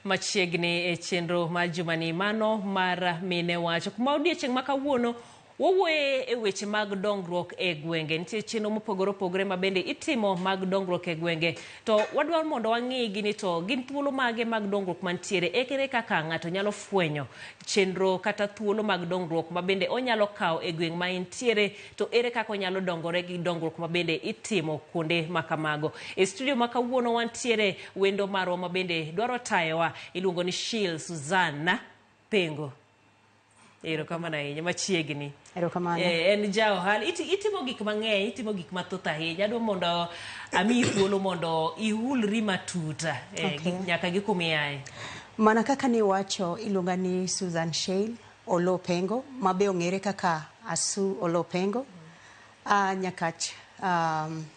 Machiegni e chenro mar jumani mano mar mine wacho kuma odiechieng' ma kawuono wawuoye e weche mag dongruok e gwenge. Nitie chenro mopogore opogore ma bende itimo mag dongruok e gwenge. To wadwaro mondo wang'i ni to gin thuolo mage mag dongruok mantiere. Ere kaka ng'ato nyalo fwenyo chenro kata thuolo mag dongruok ma bende onyalo kawo e gweng' ma entiere to ere kaka onyalo dongore gi dongruok ma bende itimo kuonde ma kamago. E studio ma kawuono wantiere wendo marwa ma bende dwaro tayowa iluongo ni Shil Suzanna Pengo. Erokamano ahinya machiegni. Erokamano. En ja ohala itimo gik mang'eny, itimo gik mathoth ahinya. Adwa mondo amiyi thuolo mondo ihulri matut nyaka gi kuma iaye. Mana kaka niwacho iluonga ni Susan Sheil Olo Pengo ma be ong'ere kaka Asu Olo Pengo. A Nyakach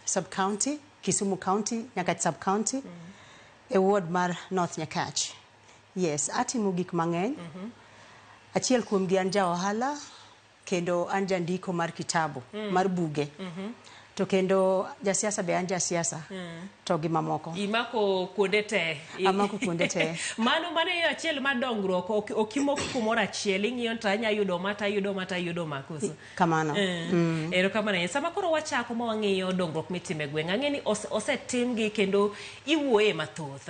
sub county, Kisumu County, Nyakach sub county e ward mar North Nyakach. Yes, atimo gik mang'eny. Achiel kuom gi an ja ohala kendo an jandiko mar kitabu mar buge. To kendo jasiasa be an jasiasa to gi mamoko. Imako kuonde te. Amako kuonde te. Mano e yo achiel mar dongruok ok imok kumoro achiel ing'iyo to anya yudo ma to ayudo ma to ayudo ma koso. Kamano. Erokamano ahinya. Sama koro wachako ma wang'iyo dongruok mitimo e gweng' ang'e ni osetimgi kendo iwuoye mathoth.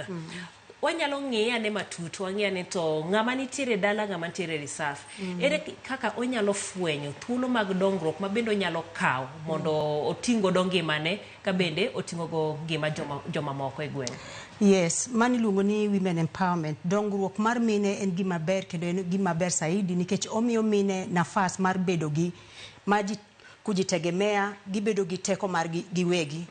Wanyalo ng'iye ane matut wang'i ane to ng'ama nitiere dala ng'ama nitiere reserve. Ere kaka onyalo fwenyo thuolo mag dongruok ma bende onyalo kawo mondo oting' godo ngimane ka bende oting'o go ngima joma moko e gweng'. Yes, mano iluongo ni women empowerment. Dongruok mar mine en gima ber kendo en gima ber saidi nikech omiyo mine nafas mar bedo gi ma kujitegemea, gibedo gi teko margi giwegi.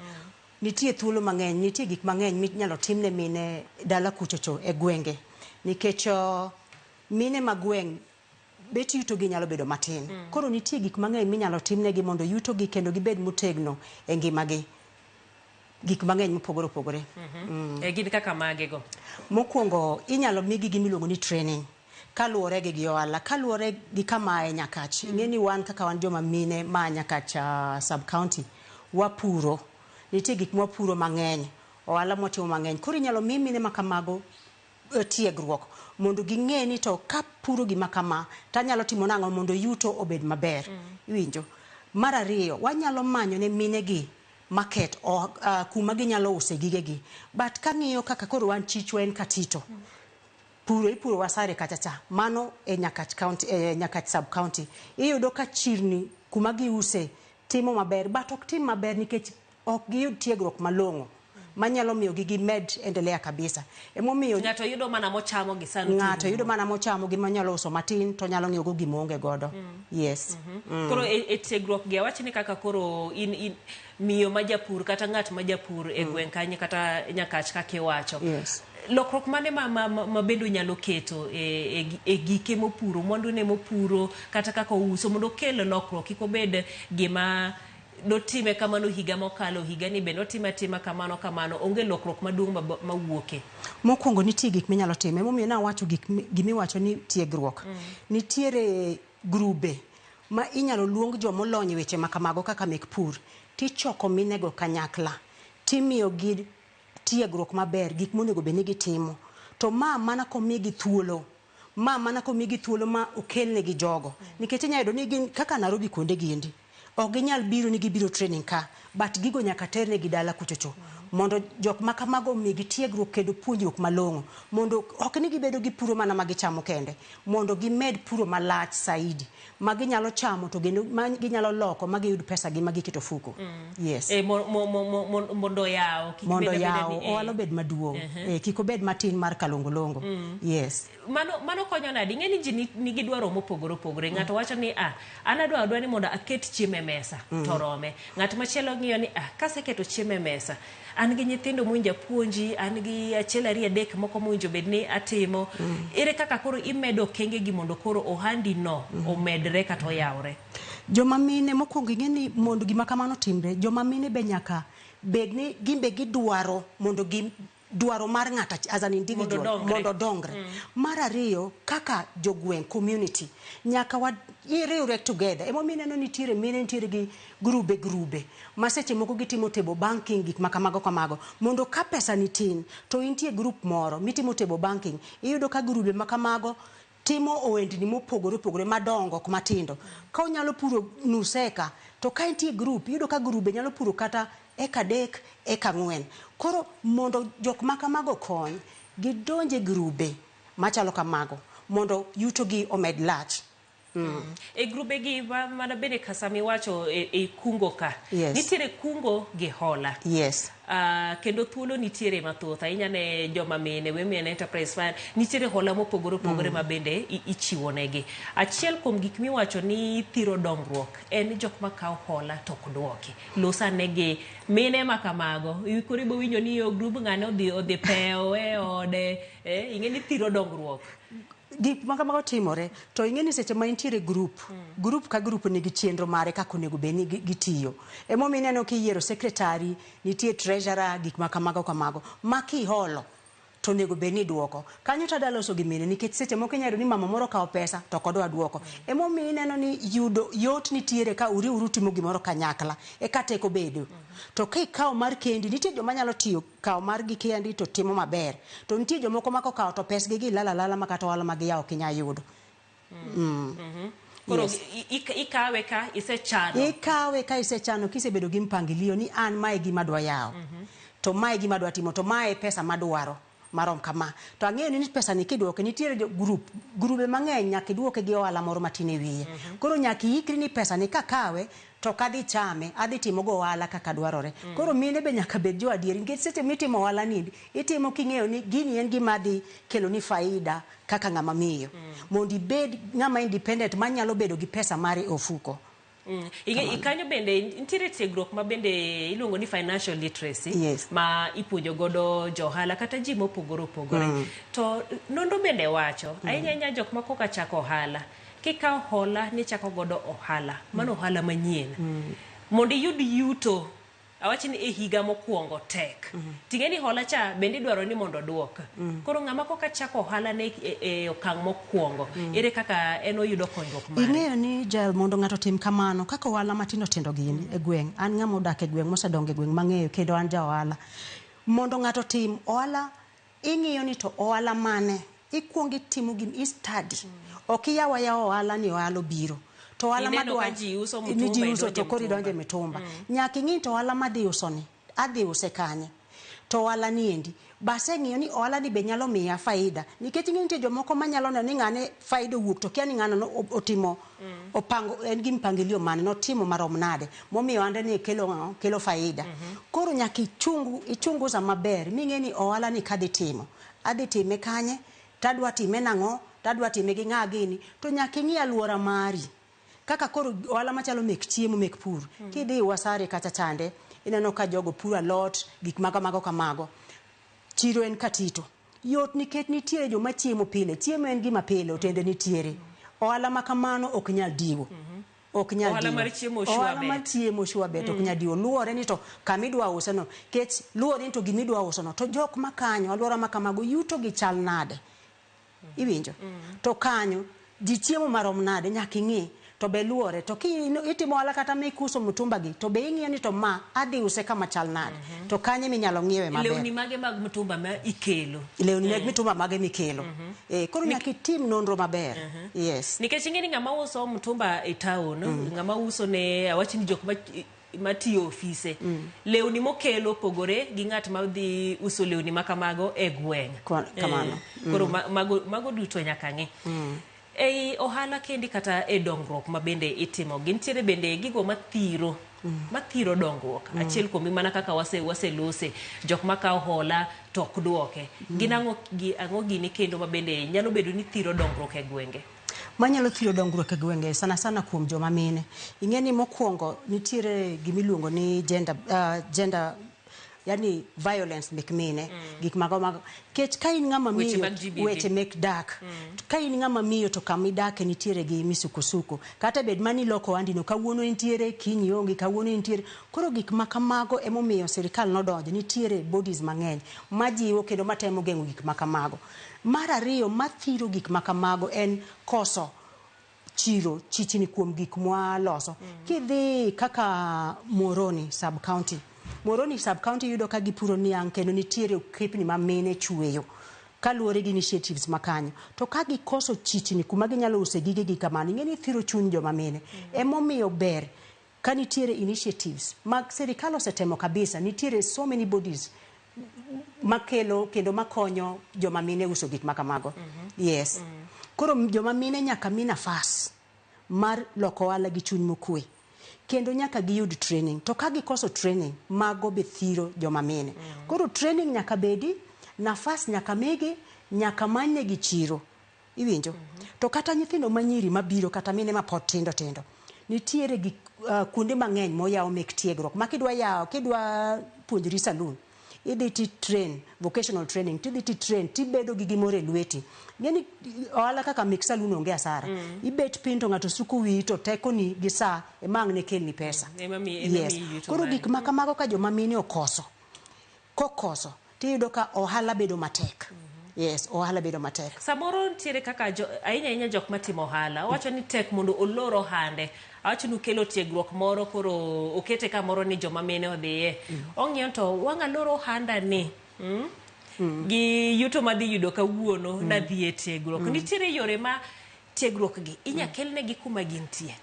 Nitie thuolo mang'eny, nitie gik mang'eny minyalo timne mine dala kuchocho e gwenge. Nikech mine ma gweng' bet yuto gi nyalo bedo matin. Koro nitie gik mang'eny minyalo timnegi mondo yuto gi kendo gibed motegno e ngimagi. Gik mang'eny mopogore opogore. Gin kaka mage go? Mokwongo inyalo migi gima iluongo ni training. Kaluwore gi ohala, kaluwore gi kama ae Nyakach. Ing'e ni wan kaka wan joma mine ma Nyakach sub county, wapuro. Nitie gik mwapuro mang'eny, ohala mwatimo mang'eny. Koro inyalo mi mine ma kamago tiegruok mondo ging'e ni to kapuro gima kama tanyalo timo nang'o mondo yuto obed maber. Iwinjo? Mar ariyo, wanyalo manyo ne mine gi market kuma ginyalo use gigegi. But kang'iyo kaka koro wan chichwa en Katito. Puro ipuro Wasare kacha cha. Mano e Nyakach county, e Nyakach sub county. Iyudo ka chirni kuma giuse timo maber but ok tim maber nikech ok giyud tiegruok malong'o manyalo miyo gi gimed endelea kabisa. Emomiyo ng'ato yudo mana mochamo gi sano. Ng'ato yudo mana mochamo gi manyalo uso matin to nyalo ng'iewo go gima oonge godo. Yes. Koro e tiegruok gi awach ni kaka koro in miyo ma japur kata ng'at ma japur e gweng' kanyo kata Nyakach kaka iwacho. Yes. Lokruok mane ma bende onyalo keto e gike mopuro, mwandune mopuro kata kaka ouso mondo okel lokruok kik obed gima notime kamano higa mokalo higani be notime atima kamano kamano onge lokruok maduong' mawuoke. Mokwongo nitie gik minyalo timo emomiyo nawacho gik gimiwacho ni tiegruok. Nitiere grube ma inyalo luong jomolony e weche ma kamago kaka mek pur tichoko minego kanyakla timiyo gi tiegruok maber gik monego bed ni gitimo. To ma mana komigi thuolo, ma mana komigi thuolo ma okelnegi jogo. Nikech inyalo yudo ni gin kaka Nairobi kuonde giendi, ok ginyal biro ni gibiro training ka, but gigo nyaka ternegi dala kuchocho. Mondo jok ma kamago omigi tiegruok kendo puonjruok malong'o. Mondo ok ni gibedo gi puro mana ma gichamo kende, mondo gimed puro malach saidi. Ma ginyalo chamo to kendo ma ginyalo loko ma giyud pesa gi ma giketo ofuko. Yes. Mondo yaw. Mondo yaw, ohala obed maduong'. Kik obed matin mar kalongolongo. Yes. Mano konyo nade? Ing'e ni ji nigi dwaro mopogore opogore. Ng'ato wacho ni an adwa ni mondo aket chiemo e mesa to orome. Ng'at machielo ng'iyo ni kaseketo chiemo e mesa, an gi nyithindo mowinjo apuonji, an gi achiel ariyo adek moko mowinjo bed ni atimo. Ere kaka koro imedo okenge gi mondo koro ohandi no omedre kata oyawre? Joma mine mokwongo ing'e ni mondo gima kamano timre, joma mine be nyaka bed ni gin be gidwaro mondo gi Dwaro mar ng'ato as an individual Mondo odongre. Mondo odongre. Mar ariyo, kaka jogweng', community, nyaka wa riwre together. Emomiyo ineno nitiere mine, nitiere gi grube grube ma seche moko gitimo table banking, gik ma kamago kamago, mondo ka pesa ni tin to intie group moro mitimo table banking. Iyudo ka grube ma kamago timo ohendni mopogore opogore, madongo, ok matindo. Ka onyalo puro nus eka, to ka entie group, iyudo ka grube nyalo puro kata eka 3, eka 4. Koro mondo jok ma kamago kony, gidonje grube machalo kamago mondo yuto gi omed lach. E grube gi mana bende ka sama iwacho e kungo ka, nitiere kungo gi hola. Kendo thuolo nitiere mathoth ahinya ne joma mine. Women Enterprise Fund, nitiere hola mopogore opogore ma bende ichiwo negi. Achiel kuom gik miwacho ni thiro dongruok en jok makawo hola to ok duoki. Los ane gi mine ma kamago. Koro ibo winjo ni yo grub ng'ane odhi pewo e ode, ing'e ni thiro dongruok. Gik ma kamago timore, to ing'e ni seche ma intiere group, group ka group nigi chenro mare kaka onego bed ni gitiyo. Emomiyo ineno kiyiero secretary, nitie treasurer, gik ma kamago kamago ma kiholo to onego bed ni iduoko. Kanyo to adwa loso gi mine, nikech seche moko inyalo yudo ni mama moro okawo pesa to ok odwa duoko. Emomiyo ineno ni yudo yot nitiere ka uriwru timo gimoro kanyakla, eka teko bedo. To kikawo mar kendi, nitie joma nyalo tiyo kawo margi kendi to timo maber, to nitie jomoko ma kokawo to pesgi gi lala lala, ma kata ohala ma giyawo ok inyal yudo. Koro ikawe ka isechano. Ikawe ka isechano, kisebedo gi mpangilio ni an mae gima adwa yawo, to mae gima adwa timo, to mae pesa madwaro marom kama, to ang'eyo ni pesa ni kiduoke, nitiere jo group, grube mang'eny nyaka iduoke gi ohala moro matin e wiye. Koro nyaka iikri ni pesa ni kakawe to ok adhi chame, adhi timo go ohala kaka dwarore. Koro mine be nyaka bed jo adieri, nikech seche mitimo ohala ni, itimo king'eyo ni gini en gima dhi kelo ni faida kaka ng'ama miyo, mondo ibed ng'ama independent manyalo bedo gi pesa mare e ofuko. Kanyo bende nitiere tiegruok ma bende iluongo ni financial literacy ma ipuonjo godo jo ohala kata ji mopogore opogore. To nonro bende wacho, ahinya ahinya jok ma koka chako ohala, kikawo hola ni chako godo ohala, mano ohala manyien. Mondo iyud yuto, awach ni e higa mokwongo tek. Ting'e ni hola cha bende idwaro ni mondo oduok. Koro ng'ama koka chako ohala ne e okang' mokwongo, ere kaka en oyudo konyruok mare? Ing'eyo ni jael, mondo ng'ato otim kamano, kaka ohala matindo tindo gini e gweng', an ng'ama odak e gweng', mosedongo e gweng' mang'eyo, kendo an ja ohala. Mondo ng'ato otim ohala, ing'iyo ni to ohala mane ikuongo itimo gim i study. Ok iyaw ayawa ohala ni ohala obiro to ohala Ineno madwa ka ji uso ni mtumba, ji uso idonje to koro idonje mtumba. mitumba. Nyaka ing'i to ohala madhi uso ni adhi use kanye, to ohala ni endi baseng'iyo ni ohala ni be nyalo miya faida, nikech ing'e nitie jomoko manyalo neno ni ng'ane faida owuok, to kia ni ng'ano no otimo opango, en gi mpangilio mane notimo marom nade momiyo ohande ni kelo ang'o? Kelo faida. Koro nyaka ichunguza maber ming'e ni ohala ni kadhi timo, adhi time kanye, tadwa time nang'o, tadwa time gi ng'a gini. To nyaka ing'i aluora mari, kaka koro ohala machalo mek chiemo, mek pur. Kidhi Wasare kacha chande, ineno ka jogo puro alot, gik ma kamago kamago. Chiro en Katito, yot nikech nitiere joma chiemo pile. Chiemo en gima pile, otende nitiere. Ohala ma kamano ok nyal diwo, ok nyal Ohala diwo. Mar chiemo sure Ohala mar bet. Chiemo sure bet ok nyal diwo. Luwore ni to kamidwa use no, kech luwore ni to gimidwa uso no, to jok makanyo, alwora ma kamago, yuto gi chal nade, iwinjo? To kanyo ji chiemo marom nade, nyaka ing'i. To be luwore to ki itimo ohala kata mikuso mtumba gi, to be ing'iyo ni to ma adhi use kama chal nade, to kanye minyalo ng'iewe maber. Lewni mage mag mtumba ma ikelo? Lewni mag mitumba mage mikelo. Koro nyaka itim nonro maber, yes. Nikech ing'e ni ng'ama uso mtumba e town, ng'ama uso ne, awach ni jok matiyo ofise, lewni mokelo opogore gi ng'at ma dhi uso lewni ma kamago e gweng'. Kamano. Koro mago duto nyaka ng'i. Ei ohala kendi kata e dongruok ma bende itimo, gintiere bende gigo mathiro dongruok. Achiel kuomgi mana kaka waselose, jok makawo hola to ok duoke. Gin ang'o gi ang'o gini kendo ma bende nyalo bedo ni thiro dongruok e gwenge? Manyalo thiro dongruok e gwenge, sana sana kuom joma mine, ing'e ni mokwongo nitiere gimiluongo ni gender, gender. yani violence mek mine, gik mago mago. Kech ka in ng'ama Weche miyo, mag GBV. Weche mek dak. Ka in ng'ama miyo to kama idake nitiere gi misukosuko. Kata bed mani loko ohandi no, kawuono intiere, kiny ionge, kawuono intiere. Koro gik ma kamago emomiyo sirikal nodonjo, nitiere bodies mang'eny majiwo kendo matemo geng'o gik ma kamago. Mar ariyo mathiro gik ma kamago en koso chiro chichni kuom gik mwaloso. Kidhi kaka Muhoroni sub county, Muhoroni sub county yudo ka gipuro niang' kendo nitiere okepni ma mine chweyo kaluwore gi initiatives makanyo. To ka gikoso chichni kuma ginyalo use gigegi kamano, ing'e ni thiro chuny joma mine. Emomiyo ber ka nitiere initiatives mag sirikal osetemo kabisa, nitiere so many bodies makelo kendo makonyo joma mine uso gik makamago. Yes. Koro joma mine nyaka mi nafas mar loko ohala gi chuny mokwe. Kendo nyaka giyud training. To ka gikoso training, mago be thiro joma mine. Koro training nyaka bedi, nafas nyaka migi, nyaka manynegi chiro. Iwinjo? To kata nyithindo manyiri mabiro kata mine mapod tindo tindo, nitiere gik kuonde mang'eny moyaw mek tiegruok. Ma kidwa yawo, kidwa puonjri saloon, idhi ti train, vocational training, tidhi ti train, tibedo gi gimoro e lweti. Ng'eni ohala kaka mek saloon onge asara. Ibet piny to ng'ato suko wiyi to tekoni gi saa ema ang' ne kelni pesa. Ema Yes. miyi yuto Koro mari. gik ma kamago ka joma mine okoso, kokoso, tiyudo ka ohala bedo matek. Yes, ohala bedo matek. Samoro nitiere kaka jo, ahinya ahinya jok matimo ohala owacho ni tek mondo olor ohande awacho ni ukelo tiegruok moro koro okete kamoro ni joma mine odhiye ong'iyo to wang' alor ohanda ni gi yuto madhi yudo kawuono nadhi e tiegruok nitiere yore ma tiegruok gi inya kelnegi kuma gintie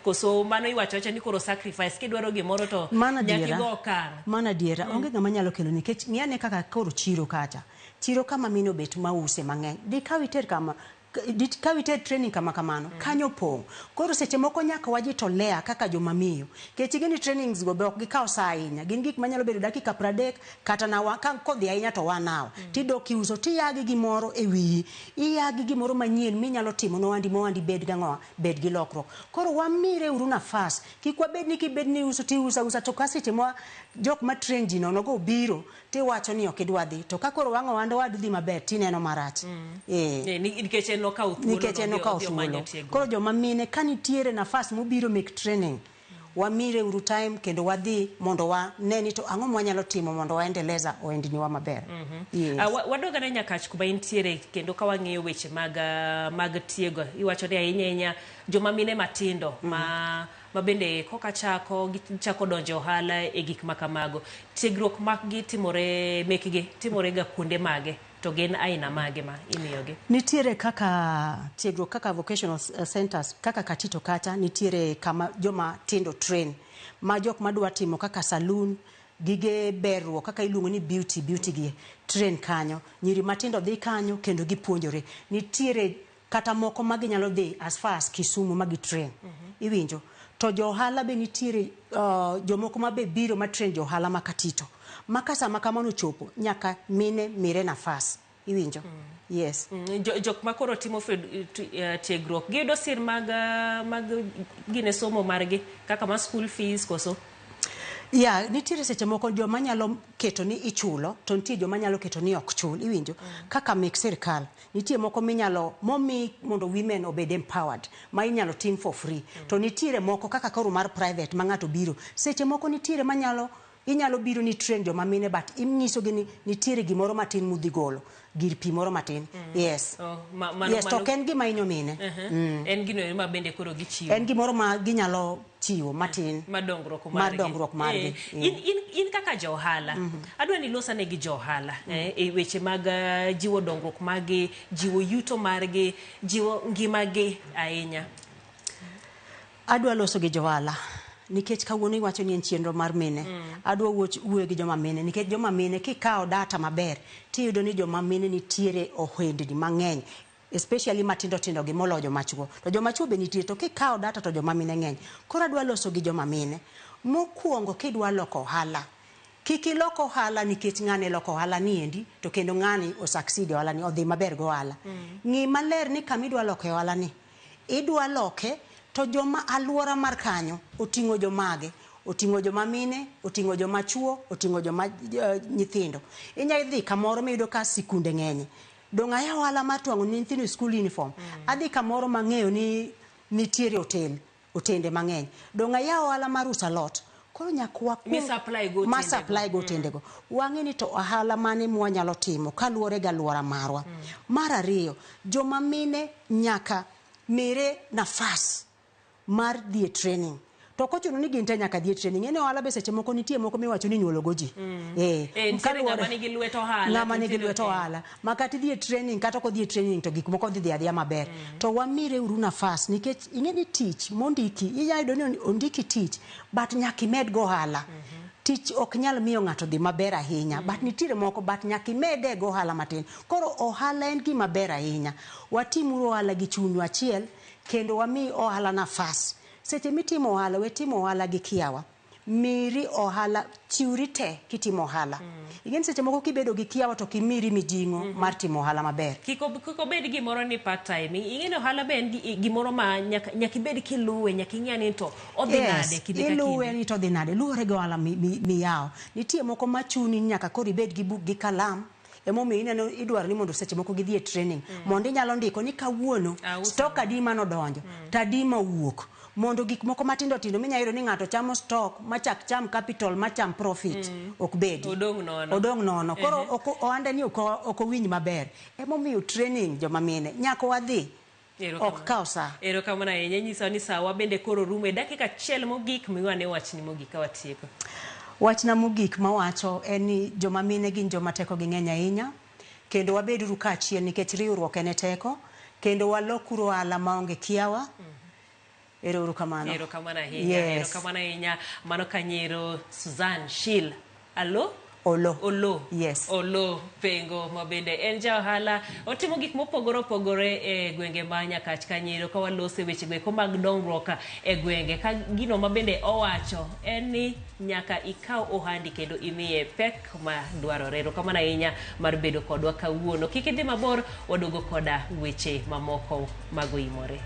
koso mano iwacho awacha ni koro sacrifice kidwaro gimoro to Mano nyaka adiera. igo okang' Mano adiera. Onge ng'ama nyalo kelo nikech ng'i ane kaka koro chiro kacha. Chiro kama mine obet mause mang'eny. Dikaw iter kama dikaw iter training kama kamano, kanyo pong'. Koro seche moko nyaka wajitolea kaka joma miyo. Nikech ing'e ni trainings go be ok gikaw saa ahinya. Gin gik manyalo bedo dakika 30 kata na wa, ka kodhi ahinya to 1 hour. Tidok iuso tiya gi gimoro e wiyi. Iya gi gimoro manyien minyalo timo nohandi mohandi bed gang'owa bed gi lokruok. Koro wamire uru nafas. Kik wabed ni kibed ni iuso tiuso ausa to ka seche ma jok ma train ji nono go obiro tiwacho ni ok idwa dhi. To ka koro wang' ohand owadu dhi maber tineno marach. Nikech en nokawo thuolo Nikech en no, okawo odhi omanyo thuolo. tiegruok. Koro joma mine ka nitiere nafas mobiro mek training, wamire uru time kendo wadhi mondo wane ni to ang'o mwanyalo timo mondo waendeleza ohendniwa maber. Yes. Wadog ane Nyakach kuma intiere kendo ka wang'iyo weche mag, mag tiego iwacho ni ahinya ahinya joma mine matindo ma bende koka chako gichako donjo e ohala e gik ma kamago tiegruok maggi timore mekgi timore ga kuonde mage to gin aina mage ma imiyogi? Nitiere kaka tiegruok kaka vocational centers kaka Katito kacha nitiere kama joma tindo train ma jok madwa timo kaka saloon gige berruok kaka iluongo ni beauty beauty gi train kanyo nyiri matindo dhi kanyo kendo gipuonjore nitiere kata moko ma ginyalo dhi as far as Kisumu ma gi train iwinjo to jo ohala be nitiere jomoko ma be biro ma train jo ohala ma Katito ma ka sama kamano ochopo nyaka mine mire nafas iwinjo yes. Jok ma koro timo tiegruok giyudo sir mag mag gine somo margi kaka ma school fees koso? Ya, nitiere seche moko joma nyalo keto ni ichulo to nitie joma nyalo keto ni ok chul iwinjo kaka mek sirkal nitie moko minyalo momi mondo women obed empowered ma inyalo tim for free to nitiere moko kaka koro mar private ma ng'ato biro seche moko nitiere manyalo inyalo biro ni train joma mine but inyisogi ni nitiere gimoro matin mudhi golo gir pi moro matin yes. Oh, mano, yes to ok en gima hinyo mine. En gino ma bende koro gichiwo. En gimoro ma ginyalo chiwo matin mar dongruok mar margi. Dongruok margi. In kaka ja ohala adwa ni ilosane gi jo ohala e weche mag jiwo dongruok margi jiwo yuto margi jiwo ngimagi ahinya. Adwa loso gi johala nikech kawuono iwacho ni en chenro mar mine adwa wuoyo gi joma mine nikech joma mine kikawo data maber tiyudo ni joma mine nitiere ohendni mang'eny especially matindo tindo gi moloyo joma chuo to joma chuo be nitie to kikawo data to joma mine ng'eny koro adwa loso gi joma mine mokwongo kidwa loko ohala kik ilok ohala nikech ng'ane loko ohala ni endi to kendo ng'ani o succeed e ohala ni odhi maber go ohala ng'i maler ni kama idwa loke ohala ni idwa loke to joma aluora mar kanyo oting'o jomage. Oting'o joma mine, oting'o joma chuo, oting'o joma nyithindo. Inya dhi kamoro miyudo ka sikunde ng'enye. Dong' ayaw ohala mar twang'o ne nyithindo school uniform. Adhi kamoro mang'eyo ni nitiere hotel, otende mang'eny. Dong' ayaw ohala mar uso alot. Koro nyaka wakuong Mi supply go ma otende go. Supply go otende go. Wang'e ni to ohala mane mwanyalo timo kaluwore gi alwora marwa. Mar ariyo, joma mine nyaka mire nafas mar dhi e training. To ok ochuno ni gin te nyaka dhi e training. Ing'e ni ohala be seche moko nitie moko miwacho ni inyuolo go ji. Eh, nitiere ng'ama nigi lwet ohala. Ng'ama nigi lwet ohala. Ma kata idhi e training kata ok odhi e training to gik moko dhi dhi adhiya maber. To wamire uru nafas nikech ing'e ni tich mondiki, inya yudo ni ondiki tich but nyaka imed go ohala. Tich ok nyal miyo ng'ato dhi maber ahinya, but nitiere moko, but nyaka imede go ohala matin. Koro ohala en gima ber ahinya. Watimuru ohala gi chunywa achiel kendo wami ohala nafas. Seche mitimo ohala, we timo ohala gi kiawa. Miri ohala, chiwri te kitimo ohala. Ing'e ni seche moko kibedo gi kiawa to kimiri mijing'o mar timo ohala maber. Kik obed gimoro ni part time. Ing'e ni ohala be en gimoro ma nyaka ibed kiluwe, nyaka ing'e ni to odhi nade kinde ka Iluwe kinde. Ni to odhi nade, luwore gi ohala miyawo. Nitie moko machuni ni nyaka koro ibed gi buk gi kalam. Emomiyo ineno idwaro ni mondo seche moko gidhi e training. Mondo inyalo ndiko ni kawuono Auso. Stock adi manodonjo, to adi mowuok. Mondo gik moko matindo tindo minya yudo ni ng'ato chamo stock machak cham capital macham profit ok bedi. Odong' nono. Odong' nono. Koro ok ohande ni ok owinj maber. Emomiyo training joma mine nyaka wadhi. Erokamano. Ok kaw sa. Erokamano ahinya. Nyiso ni sawa bende koro rumo e dakika achiel mogik miwane wachni mogik ka watieko. Wachna mogik mawacho en ni joma mine gin joma tekogi ng'eny ahinya, kendo wabeduru kaachiel nikech riwruok en e teko, kendo walokuru ohala maonge kiawa. Ero uru kamano. Erokamano ahinya. Yes. Erokamano ahinya. Mano kanyero Suzanne Shil. Alo? Olo. Olo. Yes. Olo Pengo ma bende en ja ohala, otimo gik mopogore opogore e gwenge ma Nyakach Kanyero ka walose weche go eko mag dongruok e gwenge ka gino ma bende owacho en ni nyaka ikaw ohandi kendo imiye pek ma dwarore. Erokamano ahinya mar bedo kodwa kawuono. Kik idhi mabor, waduogo koda weche mamoko mago imore.